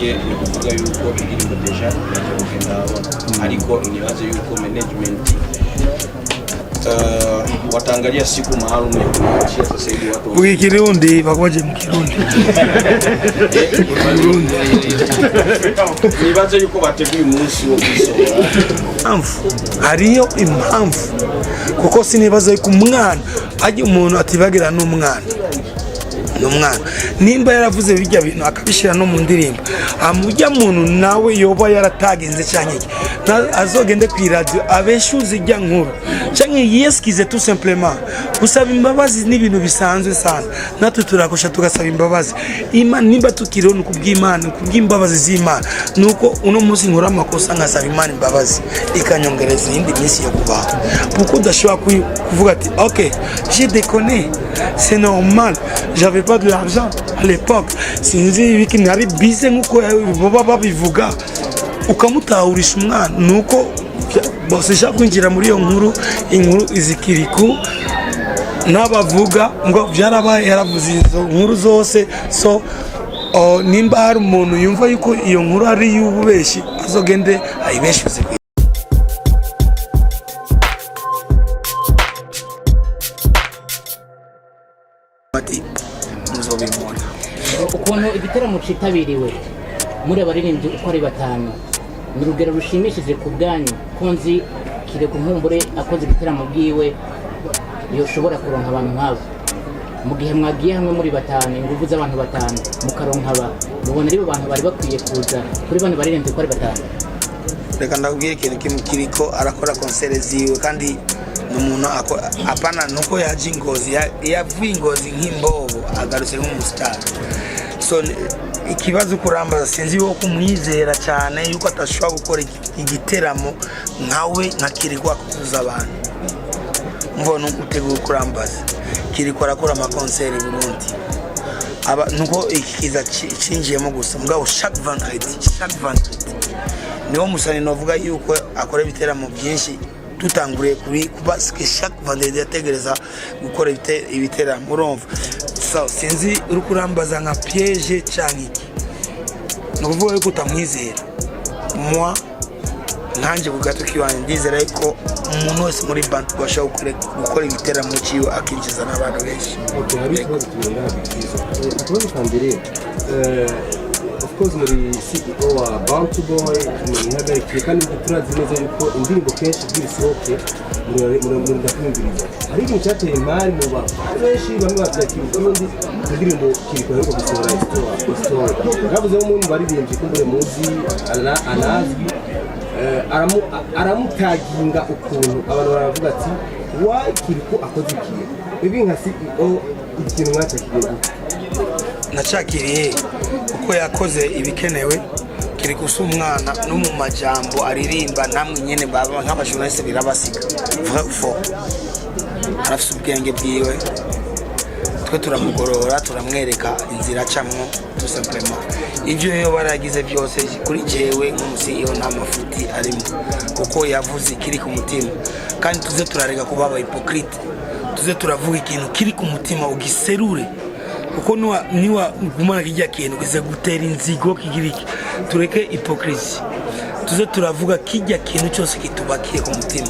make ni ukuvuga yuko indirimbo déjà imaze kugenda ahabona, ariko nibaze yuko management wataangalia siku maalum ya kuachia sasa hivi watu. Vuga Ikirundi, bakubaje mu Kirundi. Nibaze yuko bateguye umunsi wo kuyisohora. Impamvu, hariyo impamvu, kuko sinibaza yuko umwana ajya, umuntu atibagira n'umwana n'umwana, nimba yaravuze bijya bintu akabishyira no mu ndirimbo, ujya muntu nawe yoba yaratagenze cyangwa iki, azogende ku iradiyo abeshuze ijya nkuru cyangwa yesikize tout simplement. Gusaba imbabazi ni ibintu bisanzwe sana, natwe turakosha tugasaba imbabazi. Imana, nimba tukiriho ni kubw'Imana, ni kubw'imbabazi z'Imana. Nuko uno munsi nkora amakosa nkasaba Imana imbabazi, ikanyongereza iyindi minsi yo kubaho, kuko udashobora kuvuga ati: "Ok, j'ai déconné, c'est normal, j'avais pas de l'argent à l'époque, sinzi ibiki, nari bize", nkuko baba babivuga, ukamutahurisha umwana. Nuko bose ishaka kwinjira muri iyo nkuru, inkuru izikiriku n'abavuga ngo byarabaye, yaravuze izo nkuru zose. So nimba hari umuntu yumva yuko iyo nkuru ari iy'ububeshi, azogende ayibeshuze. Ati muzobibona. Ukuntu igitaramo citabiriwe muri abaririmbyi uko ari batanu ni urugero rushimishije ku bwanyu, ko nzi Kirikou nkumbure akoze igitaramo bwiwe yoshobora kuronka abantu nk'abo. Mu gihe mwagiye hamwe muri batanu, ingufu z'abantu batanu mukaronka aba, mubona aribo bantu bari bakwiye kuza kuri bano baririmbyi uko ari batanu? Reka ndakubwire ikintu kimwe: Kiriko arakora concert ziwe, kandi ni umuntu apana nuko yaje i Ngozi, yavuye i Ngozi nk'imbobo, agarutse nk'umusitari. So ikibazo kurambaza, sinzi yuko kumwizera cyane yuko atashobora gukora igiteramo nkawe nka Kirikou akuzuza abantu. Mvona uteguye kurambaza, Kirikou arakora ama concert i Burundi, aba nuko iki kiza cinjiyemo gusa. Mugabo chaque vendredi, chaque vendredi niwo musani novuga yuko akora ibiteramo byinshi, dutanguriye kuri kuba chaque vendredi yategereza gukora ibiteramo, urumva? So sinzi uri kurambaza nka piège canke iki, ni ukuvuga yuko utamwizera. Moi nkanjye ku gato kiwanjye ndizera yuko umuntu wese muri Bantu bashobora gukora ibiteramo ciwe akinjiza n'abantu benshi. Okay, hari utubazo tubiri ngaha byiza. Akabazo ka mbere, of course muri CEO wa Bantu Boy, mwihagarikiye, kandi turazi neza yuko indirimbo kenshi kugira isohoke murinda kwiyumviriza. Hari ikintu cyateye imari mu bantu benshi, bamwe bavyakira ukundi ku ndirimbo Kirikou aheruka gusohora, Histoire. Yavuze umwe mu baririmbyi kumbure muzi anazwi, aramutaginga ukuntu abantu baravuga ati: "Why Kirikou akoze ikintu?" Ibi nka CEO, ikintu mwacakiriye gute? Nacakiriye kuko yakoze ibikenewe. Kiri gusa umwana no mu majambo aririmba, namwe nyene baba nk'aba journaliste birabasiga. Vrai ou faux? Arafise ubwenge bwiwe, twe turamugorora, turamwereka inzira acamwo tout simplement. Ibyo yo baragize byose, kuri jewe nk'umu CEO nta mafuti arimo, kuko yavuze ikiri ku mutima. Kandi tuze turareka kuba aba hypocrite, tuze turavuga ikintu kiri ku mutima, ugiserure, kuko niwa gumana kijya kintu kize gutera inzigo kigira iki. Tureke hypocrisie, tuze turavuga kijya kintu cyose kitubakiye ku mutima.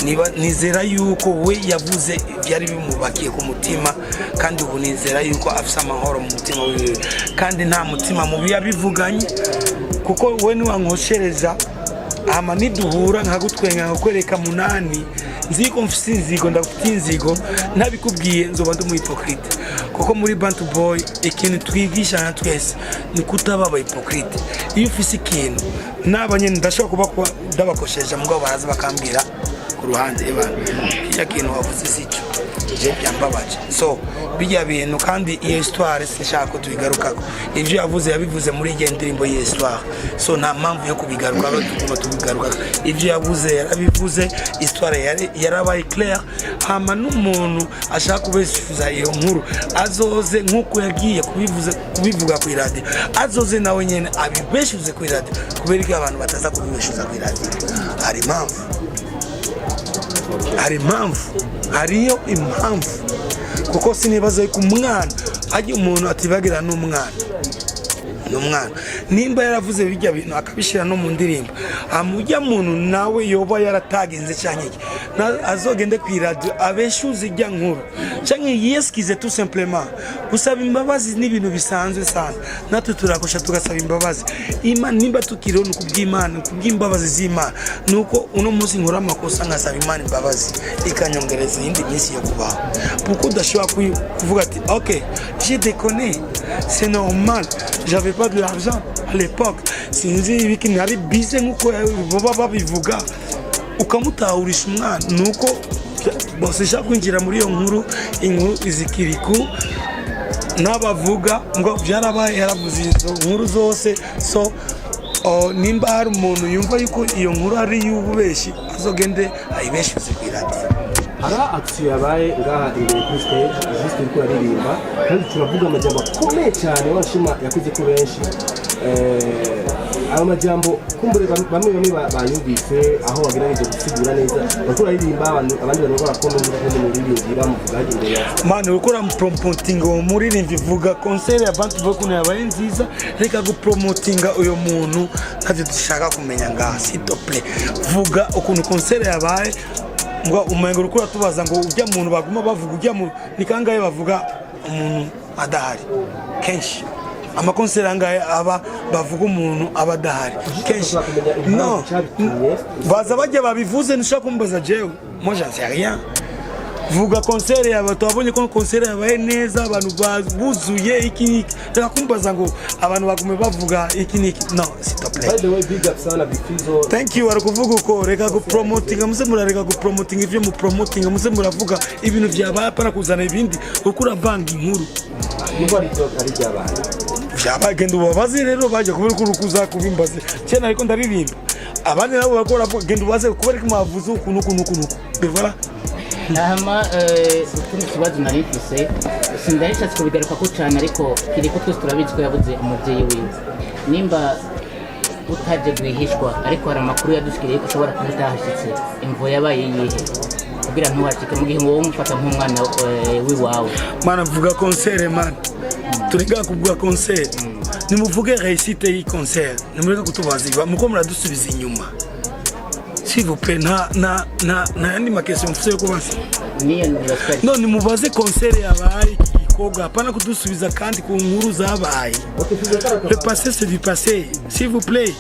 Niba nizera yuko we yavuze byari bimubakiye ku mutima, kandi ubu nizera yuko afise amahoro mu mutima wiwe, kandi nta mutima mubi yabivuganye, kuko we niwankoshereza hama niduhura nkagutwenga, nkakwereka munani, nzi ko mfise inzigo, ndafite inzigo, ntabikubwiye nzoba ndi umu hypocrite. Kuko muri Bantu Boy ikintu twigishana twese ni kutaba aba hypocrite. Iyo ufise ikintu naba nyene ndashobora kuba ndabakosheje, mugabo baraza bakambwira ku ruhande: "Ebana, kirya kintu wavuze sico, je byambabaje." So bijya bintu, kandi iyo histoire sinshaka ko tubigarukako. Ivyo yavuze yabivuze muri iyo ndirimbo y'iyo histoire, so nta mpamvu yo kubigarukako, tuguma tubigarukako. Ivyo yavuze yarabivuze, histoire yarabaye claire. Hama n'umuntu ashaka kubeshuza iyo nkuru azoze, nk'uko yagiye kubivuze kubivuga ku iradiyo, azoze nawe nyene abibeshuze ku iradiyo. Kubera ko abantu bataza kubibeshuza ku iradiyo, hari impamvu, hari impamvu, hariyo impamvu, kuko sinibaza yuko umwana ajya, umuntu atibagira n'umwana. Ni umwana. Nimba yaravuze bijya bintu akabishyira no mu ndirimbo, amujya muntu nawe yoba yaratagenze cyangwa iki, azogende ku iradiyo abeshuze ijya nkuru cyangwa yiyesikize tout simplement. Gusaba imbabazi ni ibintu bisanzwe sana, natwe turakosha tugasaba imbabazi. Imana, nimba tukiriho ni ukubw'Imana, ni ukubw'imbabazi z'Imana. Ni uko uno munsi nkora amakosa nkasaba Imana imbabazi, ikanyongereza iyindi minsi yo kubaho, kuko udashobora kuvuga ati: "Ok, j'ai déconné, c'est normal, j'avais pas de l'argent à l'époque, sinzi ibiki, ntari bize nk'uko baba babivuga." Ukamutahurisha umwana. Ni uko bose ishaka kwinjira muri iyo nkuru, inkuru izikiriku n'abavuga ngo byarabaye, yaravuze izo nkuru zose. So nimba hari umuntu yumva yuko iyo nkuru ari iy'ububeshi, azogende ayibeshuze ku iradiyo. Hari action yabaye ngaha imbere kuri stage, juste uriko uraririmba, kandi turavuga amajambo akomeye cyane washima yakoze ko benshi. Ayo majambo kumbure bamwe bamwe bayumvise aho bagerageje gusigura neza, bariko uraririmba, abandi bantu barakoma nk'uko muririmbyi bamuvuga hajya imbere ya Mani, uriko uramupromotinga uwo muririmbyi. Vuga concert ya Bantu Boy ukuntu yabaye nziza, reka gupromotinga uyo muntu, ntavyo dushaka kumenya ngaha. S'il te plaît, vuga ukuntu concert yabaye. Ngo umengo uriko uratubaza ngo ujya muntu baguma bavuga, ujya muntu ni kangahe bavuga umuntu adahari? Kenshi ama concert angahe aba bavuga umuntu aba adahari kenshi? Ushaka kumenya impamvu No. cyabitumye. Baza bajya babivuze, ntushaka kumbaza jewe, moi j'en sais rien. Vuga concert yawe, twabonye ko concert yabaye neza, abantu buzuye, iki n'iki. Reka kumbaza ngo abantu bagume bavuga iki n'iki. No, s'il te plaît. By the way, big up sana, Big Fizzo. Thank you. Ari kuvuga uko, reka gupromotinga, muze murareka gupromotinga ivyo mupromotinga, muze muravuga ibintu vyabaye, apana kuzana ibindi uko uravanga inkuru. Nubwo ari byo, ari ibyabaye. Vyabaye, genda ubabaze rero bajya kubera ko urukuza kubimbaza cyane, ariko ndaririmba, abandi nabo bariko baravuga, genda ubaze kubera ko mwavuze uku n'uku n'uku n'uku. Voilà. Hama utundi kibazo nari mfise, sindarishatse kubigaruka ko cyane, ariko kiriko twese turabizi ko yabuze umubyeyi wiwe. Nimba utaje rwihishwa, ariko hari amakuru yadushikiriye ko ushobora kuba utahashitse, imvo yabaye iyihe kugira ntuhashike mu gihe wowe umufata nk'umwana w'iwawe? Mana, vuga concert, man, tureka kuvuga concert, nimuvuge réussite y'i concert, nimureke kutubaza iba muko muradusubiza inyuma, s'il vous plaît. Nta nta nta nta yandi ma question mfise yo kubaza. Niyo nibaswari. No, nimubaze concert yabaye, iki gikorwa, hapana kudusubiza kandi ku nkuru zabaye. Okay, Fizzo, Le passé, c'est du passé, s'il vous plaît,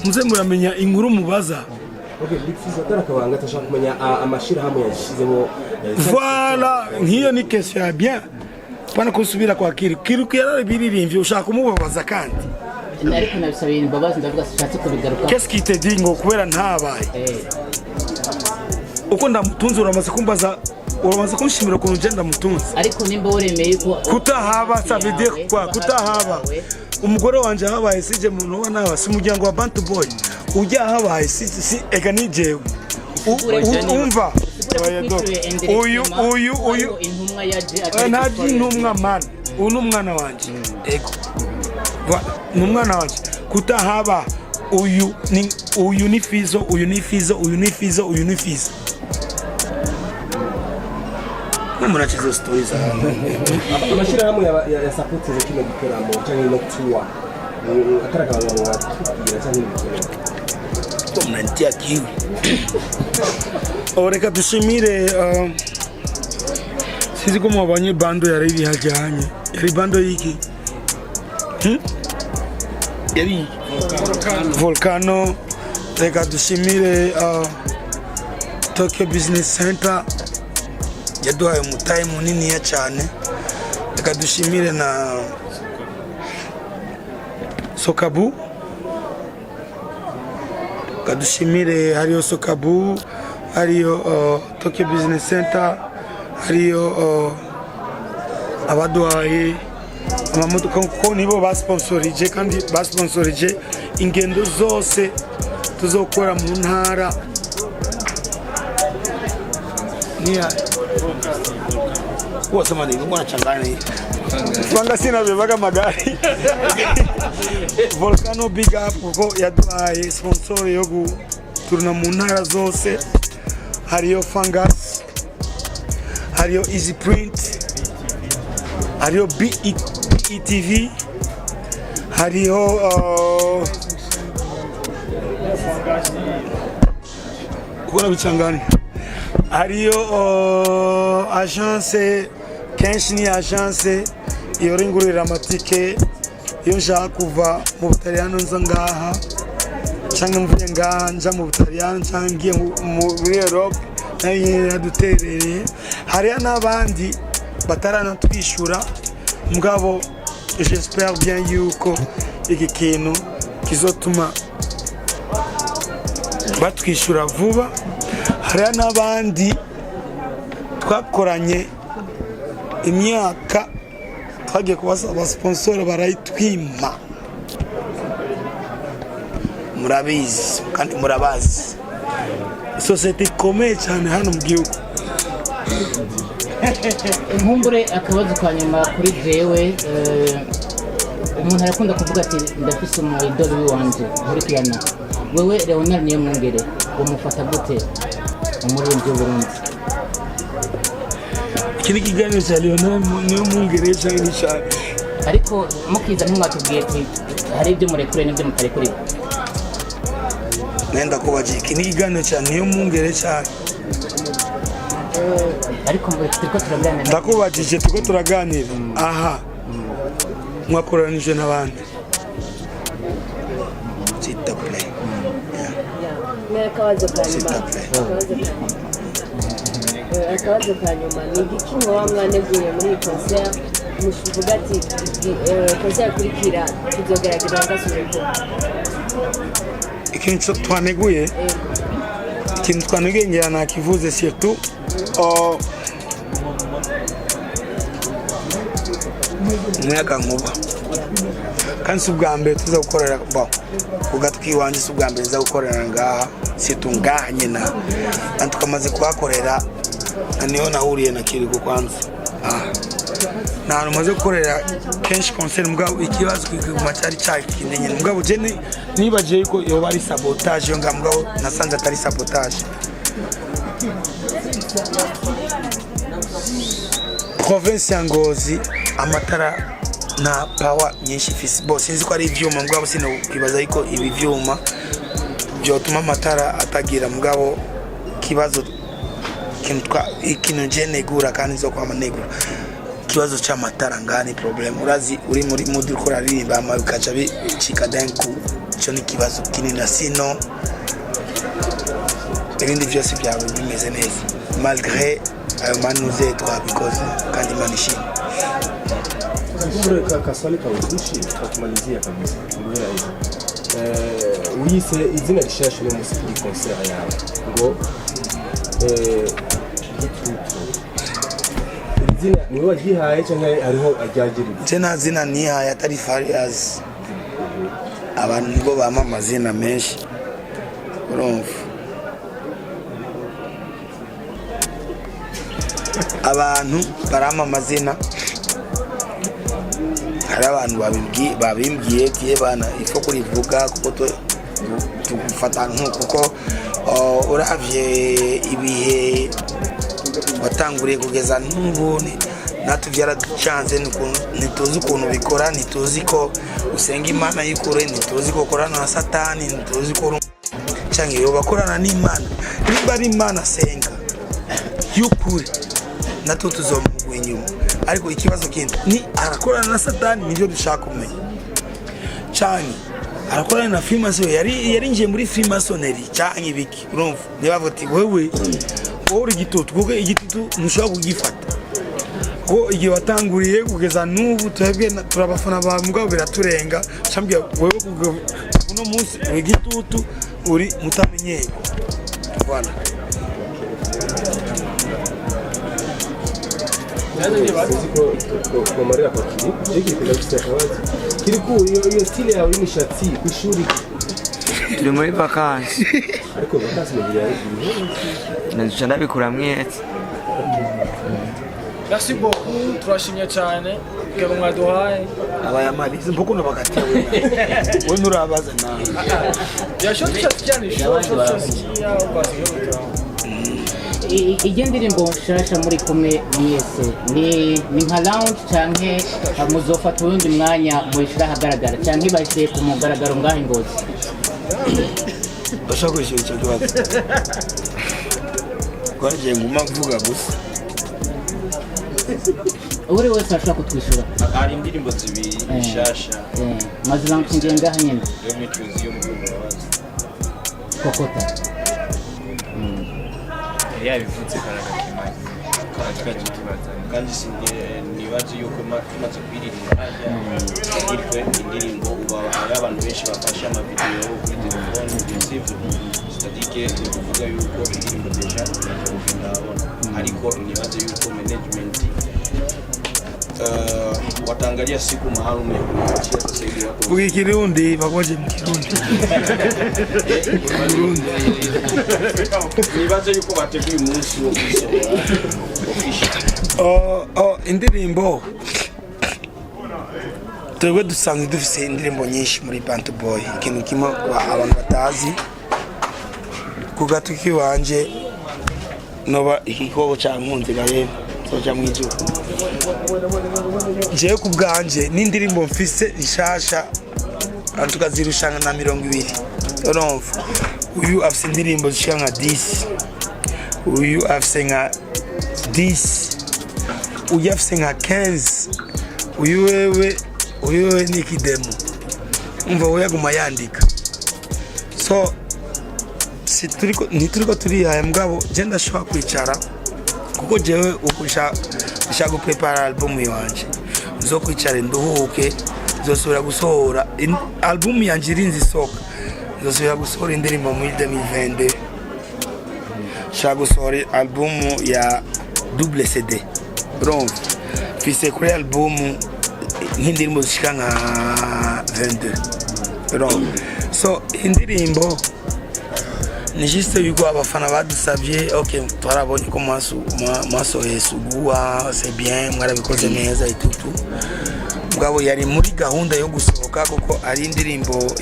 muze muramenya inkuru mubaza. Okay, Big Fizzo, atari akabanga, atashaka kumenya amashirahamwe yashizemo Voilà, nk'iyo ni question ya bien, pana kusubira kwa Kiri. Kiri yarabiririmbye, ushaka kumubabaza kandi. Ariko nabisabiye imbabazi, ndavuga sishatse kubigaruka. Qu'est-ce qui te dit ngo kubera ntabaye uko ndamutunze? Uramaze kumbaza, uramaze kunshimira ukuntu nje ndamutunze. Ariko nimba waremeye ko Kutahaba, ça veut dire quoi, kutahaba? Umugore wanje habaye, sije muntu uba naba, si umuryango wa Bantu Boy ujya habaye, si ega ni jewe. Umva, uyu uyu uyu intumwa yaje nta by'intumwa, man, uyu ni umwana wanje. Ego. Voilà, ni umwana wanje. Kutahaba, uyu ni, uyu ni Fizo, uyu ni Fizo, uyu ni Fizo, uyu ni Fizo. Muracheza stories za Amashyirahamwe yasapotinze kino gitaramo cyangwa ino tour, atari akabanga, mwatubwira cyangwa ibikenewe? Mnanitia kiu. Oh, reka dushimire sizi ko mwabonye bando yari iri hajyanye, yari bando y'iki? Yari Volcano. Reka dushimire Tokyo Business Center yaduhaye umutayi muniniya cyane. Reka dushimire na Sokabu. Reka dushimire, hariyo Sokabu, hariyo Tokyo Business Center, hariyo abaduhaye amamodoka, kuko nibo basponsorije, kandi basponsorije ingendo zose tuzokora mu ntara. Niya wasema nini? Mbona changanya hii? Fanga sina bebaga magari. Volcano, big up, kuko yaduhaye sponsor yo guturuna mu ntara zose. Hariyo Fungus, hariyo Easy Print, hariyo BETV, hariyo Hariho kubona bicangana, hariyo agence, kenshi ni agence ihora ingurira amatike iyo nshaka kuva mu Butaliyano nza ngaha, canke mvuye ngaha nja mu Butaliyano, canke ngiye muri Europe, nayo nyene yaduterereye. Hariyo n'abandi bataranatwishura, mugabo j'espère bien yuko iki kintu kizotuma batwishyura vuba. Hariyo n'abandi twakoranye imyaka, twagiye kubasaba sponsor barayitwima. Murabizi kandi murabazi, sosiyete ikomeye cyane hano mu gihugu. Nkumbure akabazo ka nyuma kuri jewe, umuntu arakunda kuvuga ati ndafise umu idole w'iwanje nkurikirana. Wewe Leonard Niyomwungere umufata gute, umuririmbyi w'Uburundi? Iki ni ikiganiro cya Leonard Niyomwungere cyangwa ni cyane? Ariko mukiza ntimwatubwiye ati hari ibyo murekure n'ibyo mutarekuriwe. Nenda kubagira, iki ni ikiganiro cya Niyomwungere cyane? Ariko turiko turaganira. Ndakubajije, turiko turaganira aha, mwakoranije n'abandi, s'il te plaît. N'akabazo ka S'il nyuma. te plaît. Akabazo ka nyuma ni igiki mwoba mwaneguye muri iyi concert, mushivuga ati concert ikurikira tuzogerageza ngasubireko? Ikintu twaneguye, ikintu twaneguye ngira nakivuze, surtout umuyaga nkuba. Kandi si ubwa mbere tuza gukorera, bon, ku gatwi iwanjye si ubwa mbere nza gukorera ngaha, surtout ngaha nyina, kandi tukamaze kuhakorera na niho nahuriye na Kirikou kwanza. Nta hantu maze gukorera kenshi concert, mugabo ikibazo kiguma cyari cyakindi nyine. Mugabo je nibagiye yuko yoba ari sabotage yo ngaha, mugabo nasanze atari sabotage. Province ya Ngozi amatara nta power nyinshi ifise. Bo sinzi ko ari ivyuma, mugabo sinokwibaza yuko ibi vyuma byotuma amatara atagira. Mugabo kibazo ikintu je negura kandi nzokwama negura, ikibazo c'amatara ngaha ni problem. Urazi uri muri mood uriko uraririmba, hama bikaca bicika d'un coup. Ico ni ikibazo kinini, sino ibindi byose byawe bimeze neza malgré ayo manuze twabikoze, kandi Imana ishimwe. Kumbe kaswali ka uzushi tukakumalizia kabisa guhera hivi. Wiyise izina rishasha uno musi kuri concert yawe ngo Gitutu. Iri zina niwe waryihaye canke hariho aryagiriye? Je nta zina nihaye atari Farias. Abantu nibo bampa amazina menshi, urumva, abantu barampa amazina. Hari abantu babimbwiye tiye bana ifo kurivuga kuko tugufata kuko uravye ibihe watanguriye kugeza n'ubu, natwe byaraducanze, ntituzi ukuntu bikora, ntituzi ko usenga Imana y'ukuri, ntituzi ko ukorana na Satani, ntituzi ko canke yoba akorana n'Imana. Nimba ari Imana asenga y'ukuri, natwe tuzomugwa inyuma. Ariko ikibazo kindi ni arakorana na Satani, nibyo dushaka kumenya, canke arakorana na freemason, yari yarinjiye muri freemasonry canke ibiki. Urumva niba bavuga ati wewe wowe uri igitutu, kuko igitutu ntushobora kugifata, kuko igihe watanguriye kugeza n'ubu twebwe turabafana bawe, mugabo biraturenga. Cambwira wewe kuva uno munsi uri igitutu, uri mutamenyerwa. Voilà. Sinzi ko twomarira kwa kiri je kiri kuja gufite akabazo Kirikou, iyo style yawe y'imishatsi kw'ishuri? Turi muri vakansi. Ariko vakansi mu gihe Naduca ndabikura mwese. Merci beaucoup, turashimye cyane kego mwaduhaye. Abayamalizi mpukuno bakatia wewe wewe nturabaza nawe. Yasho tushasikia ni show, show tushasikia basi yote. Iyo ndirimbo nshasha muri kumwe mwese ni nka launch canke muzofata uwundi mwanya muyishira ahagaragara, canke bayishiye ku mugaragaro ngaho i Ngozi? Bashaka kwishyura icyo kibazo, twagiye nguma mvuga gusa. Uri wese ashobora kutwishyura. Hari indirimbo zibiri nshasha. Maze launchingiye ngaha nyene. Yo micuzi yo mu Mbabazi. Kokota. Yabivutse karagakimanye. Kandi nibaze yuko tumaze kuyiririmba hajya irwe indirimbo, ubu hariho abantu benshi bafashe amavideo kuri telefone, sivyo? C'est-à-dire que ni ukuvuga yuko indirimbo déjà imaze kugenda ahabona, ariko nibaze yuko management wataangalia siku maalum ya kuachia sasa ili watu Vuga Ikirundi, bakoje mu Kirundi. Nibaze yuko bateguye umunsi wo kuyisohora official. Oh, indirimbo, twebwe dusanzwe dufise indirimbo nyinshi muri Bantu Boy. Ikintu kimwe abantu batazi ku gati kiwanje, noba igikoko cankunze gahe soja mwijuru. Jewe ku bwanje n'indirimbo mfise nshasha tukazirusha na 20. Urumva, uyu afise indirimbo zishika nka 10, uyu afise nka 10, uyu afise nka 15, uyu wewe ni kidemo. Umva, we yaguma yandika, so si turiko, ntituriko turihaye. Mugabo je ndashobora kwicara kuko jewe ubu nshaka guprepara album yanje, nzokwicara nduhuke, nzosubira gusohora album yanje irinze isohoka, nzosubira gusohora indirimbo muri 2022. Nshaka gusohora album ya double CD. Urumva, mfise kuri album nk'indirimbo zishika nka 22. Urumva, so indirimbo ni juste yuko abafana badusabye. Ok, twarabonye ko mwasohoye Suguwa, c'est bien, mwarabikoze neza itutu. Mugabo yari muri gahunda yo gusohoka kuko ari indirimbo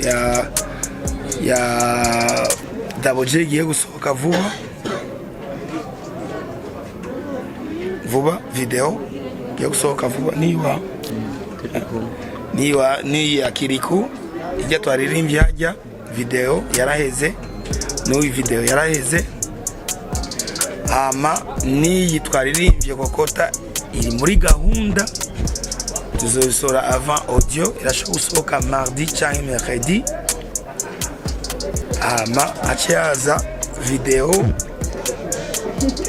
ya Double J igiye gusohoka vuba vuba, video igiye gusohoka vuba niwa niya Kiriku ijya twaririmbye hajya, video yaraheze, n'uyu video yaraheze. Hama n'iyi twaririmbye Kokota iri muri gahunda, tuzoyisohora avant. Audio irashobora gusohoka mardi cyangwa mercredi, hama hace haza video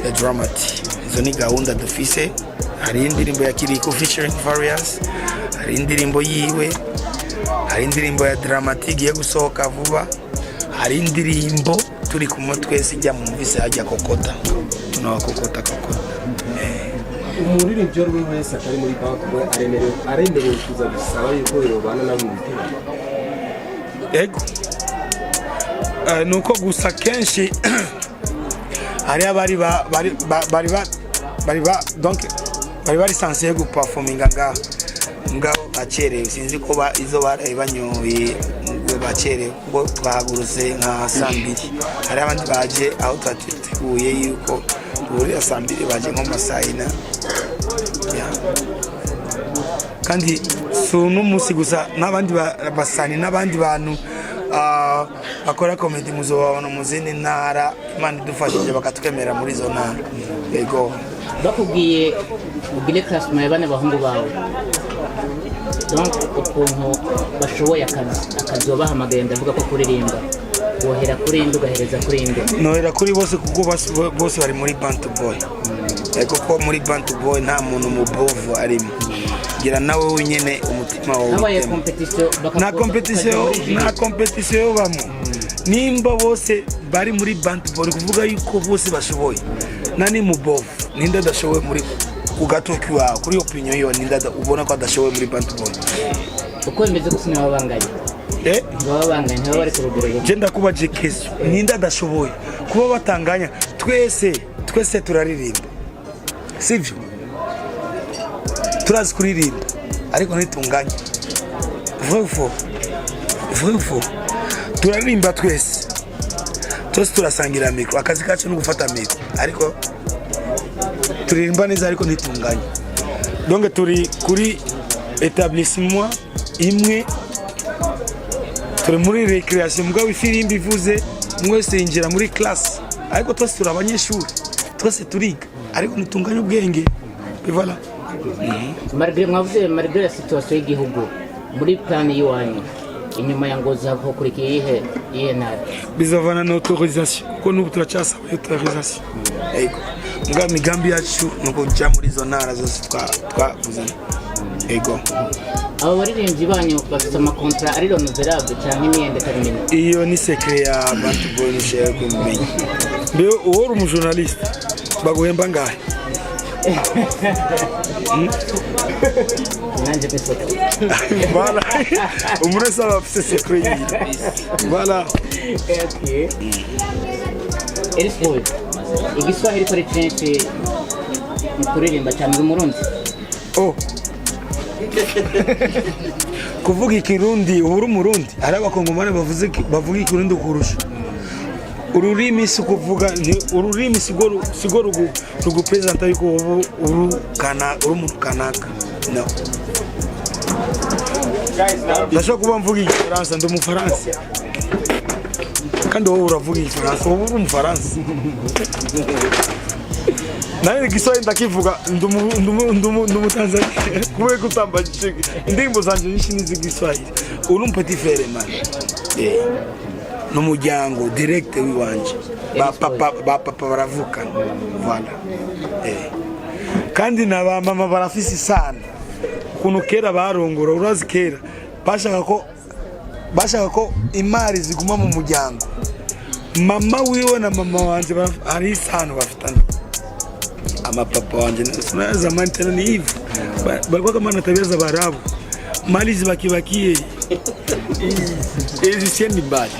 ya Dramati. Izo ni gahunda dufise. Hari indirimbo ya Kiriko featuring Various, hari indirimbo yiwe, hari indirimbo ya Dramati igiye gusohoka vuba, hari indirimbo turi kumwe twese ijya mumvise hajya Kokota, tunawa Kokota Kokota. Umuririmbyi uwo ari we wese atari muri Bantu Boy aremerewe kuza gusaba yuko yobana nawe mu biteramo? Ego. Nuko gusa kenshi hari abari ba bari ba bari ba bari ba donc bari censé guperforminga ngaho, mugabo bacerewe. Sinzi ko izo baraye banyoye ngo bacerewe, kuko twahagurutse nka saa 2. Hari abandi baje aho twateguye yuko duhurira saa 2, baje nko mu ma saa 4. Yeah. Kandi si uno munsi gusa, n'abandi basani n'abandi bantu bakora comedy muzobabona mu zindi ntara, Imana idufashije bakatwemera muri izo ntara, yego. Bakubwiye ugire classement ya bane bahungu bawe, donc ukuntu bashoboye akazi wabahamagaye, ndavuga ko kuririmba, wohera kuri inde ugahereza kuri inde? Nohera kuri bose kuko bose bari muri Bantu Boy. Ariko ko muri Bantu Boy nta muntu mubovu arimo, gira nawe wenyine umutima wawe Habaye witema. competition. Nta competition, nta competition yo bamo. Nimba bose bari muri Bantu Boy, kuvuga yuko bose bashoboye, nani mubovu, ninde adashoboye muri ku gatoki wawe, kuri opinion yo, ninde ubona ko adashoboye muri Bantu Boy? Uko bimeze gusa ntibaba banganye. Eh? Ntibaba banganye, ntibaba bari ku rugero rumwe. Je ndakubaje question: ninde adashoboye kuba batanganya? Twese, twese turaririmba, sivyo? Turazi kuririmba ariko ntitunganya. Vrai ou faux? Vrai ou faux? Turaririmba twese. Twese turasangira micro, akazi kacu ni gufata micro, ariko turirimba neza ariko ntitunganye. Donc turi kuri établissement imwe, turi muri récréation, mugabo ifirimbi ivuze mwese yinjira muri classe, ariko twese turi abanyeshuri, twese turiga ariko ntitunganye ubwenge. Et voilà. Malgré, mwavuze malgré la situation y'igihugu, muri plan y'iwanyu inyuma ya Ngozi hakurikiye iyihe ntara? Bizovana na autorisation, kuko n'ubu turacyasaba autorisation. Yego, mugabo imigambi yacu ni ukuja muri izo ntara zose twavuze. Yego. Abo baririmbyi banyu bafite ama contrats ari renouvelable cyangwa imyenda itarimenya? Iyo ni secret ya Bantu Boy, ntushaka kumenya. Mbe uwo uri umu journaliste, baguhemba ngahe? Nanjye mbisoko. Voilà, umuntu wese aba afise secret yiwe. Voilà. Okay. Ellis Boy, igiswahili ko ari kenshi mu kuririmba cyane, uri Umurundi? Oh, kuvuga ikirundi uba uri Umurundi? Hari abakongomani bavuga ikirundi kurusha. Ururimi si ukuvuga ururimi sigo rugupresenta yuko ubu uri kana uri umuntu kanaka. No, ndashobora kuba mvuga igifaransa, ndi Umufaransa, kandi wowe uravuga igifaransa, wowe uri Umufaransa. Nawe igiswahili ndakivuga, ndi Umutanzania. Kubera ko utambajije, indirimbo zanje nyinshi ni iz'igiswahili. Uri un petit frère man. Eh, n'umuryango direct w'iwanje, ba papa baravukana. Voilà. Eh. Kandi na ba mama barafise isano. Ukuntu kera barongora, urazi kera bashaka ko imari ziguma mu muryango. Mama wiwe na mama wanje hari isano bafitanye. Ama papa wanje na zamani tena ni hivyo. Balikuwa kama na tabia za Waarabu, mali zibakibakie, hizi siendi mbali.